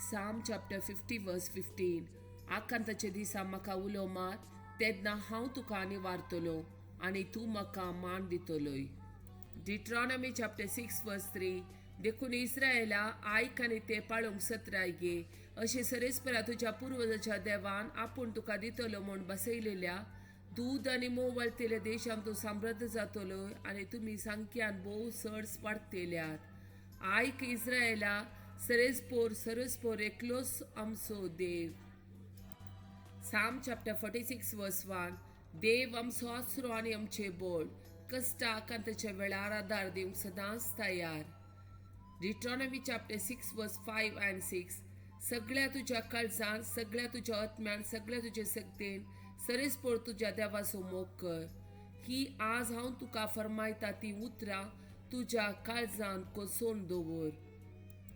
Psalm chapter 50 verse 15. आकांताच्या दिसा म्हाका उलो मार, तेन्ना हांव तुका निवारतलो आनी तूं म्हाका मान दितलोय. Deuteronomy chapter 6 verse 3. देखून इस्रायला आयक आनी ते पाळूंक सत्राय गे. अशें सरेस्परा तुज्या पुर्वजाच्या देवान आपूण तुका दितलो म्हूण बसयलेल्या दूद आनी मोव वळतेल्या देशांत तूं समृद्ध जातलो आनी तुमी संख्यान भोव चड वाडटेल्यात. आयक इस्रायला, सरेस्पोर सरेस्पोर एकलोच आमचो देव. Psalm chapter 46 verse 1. देव आमचो आसरो आनी आमचें बळ, कश्टा आकांताच्या वेळार आदार दिवंक सदांच तयार. Deuteronomy chapter 6 verse 5 and 6. सगळ्या तुज्या काळजान, सगळ्या तुज्या आत्म्यान, सगळ्या तुज्या शक्तेन सरेस्पोर तुज्या देवाचो मोग कर. ही आज हांव तुका फरमायता ती उतरां तुज्या काळजान कोसोवन दवर.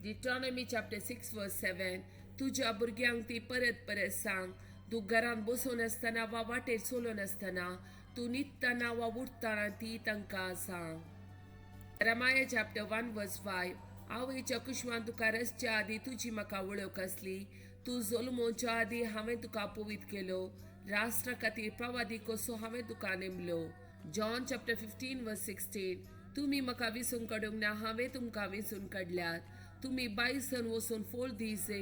Deuteronomy chapter 6 verse 7. तुज्या भुरग्यांक ती परत परत सांग. तूं घरांत बसून आसतना वा वाटेर चलोन आसतना, तूं न्हिदतना वा उठतना ती तांकां सांग. Jeremiah chapter 1 verse 5. आवयच्या कुशवान तुका रचच्या आदी तुजी म्हाका वळख आसली. तूं जल्मोवच्या आदी हांवें तुका पवित्र केलो. राष्ट्रा खातीर प्रवादी कसो हांवें तुका नेमलो. John chapter 15 verse 16. तुमी म्हाका विसून काडूंक ना, हांवें तुमकां विसून काडल्यात. तुमी बायसन वचून फळ दिसे,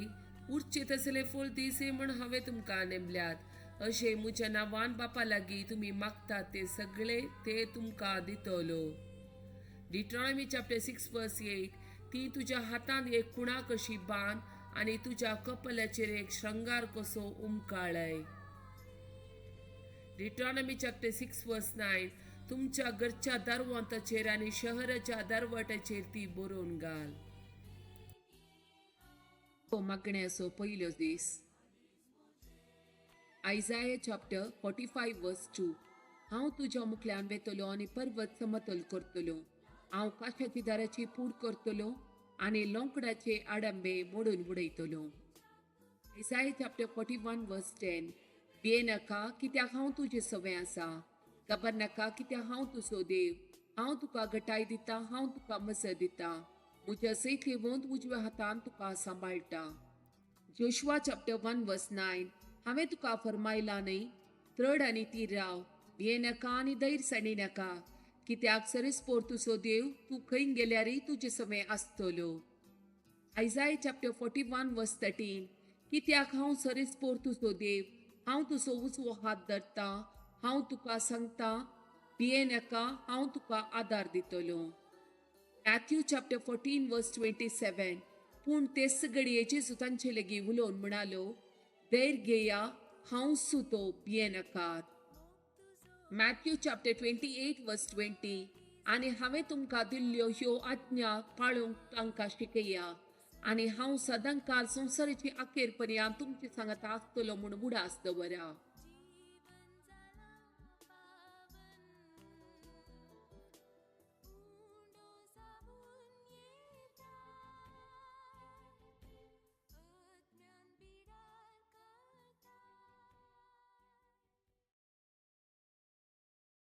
उरचे तसले फळ दिसे म्हूण हांवें तुमकां नेमल्यात. अशें म्हज्या नांवान बापा लागीं तुमी मागतात ते सगळे ते तुमकां दितलो. Deuteronomy chapter 6 verse 8. ती तुज्या हातांत एक कुणा कशी बांद आनी तुज्या कपलाचेर एक श्रंगार कसो उमकाळय. Deuteronomy chapter 6 verse 9. तुमच्या घरच्या दरवंताचेर आनी शहराच्या दरवट्याचेर ती बरोवन घाल. मागण्याचो पयलो दीस. Isaiah chapter 45 verse 2. हांव तुज्या मुखल्यान वेतलो आनी पर्वत समतल करतलो. हांव काशाची दाराची पूड करतलो आनी लोंकडाचे आडंबे मोडून उडयतलो. Isaiah chapter 41 verse 10. भिये नाका, कित्याक हांव तुजे सवें आसा. खबर नाका, कित्याक हांव तुजो देव. हांव तुका घटाय दिता, हांव तुका मजत दिता. म्हज्या सयत येवन उजव्या हातान तुका सांबाळटा. Joshua chapter 1 verse 9. हांवें तुका फरमायला न्हय, त्रड आनी तीर राव, भिये नाका आनी धैर्य सांडी नाका, कित्याक सरेस्पोर तुजो देव तूं खंय गेल्यारय तुजे सवें आसतलो. Isaiah chapter 41 verse 13. कित्याक हांव सरेस्पोर तुजो देव, हांव तुजो उजवो हात धरता, हांव तुका सांगता, भिये नाका, हांव तुका आदार दितलो. Matthew chapter 14 verse 27. पूण ते सगळे जेजू तांचे लागीं उलोवन म्हणालो, धैर्य घेया, हांव सुतो, भिये नाकात. Matthew chapter 28 verse 20. आनी हांवें तुमकां दिल्ल्यो ह्यो आज्ञा पाळूंक तांकां शिकया, आनी हांव सदांकाळ संवसाराची अखेर पर्यंत तुमचे सांगात आसतलो म्हूण उडास दवरा.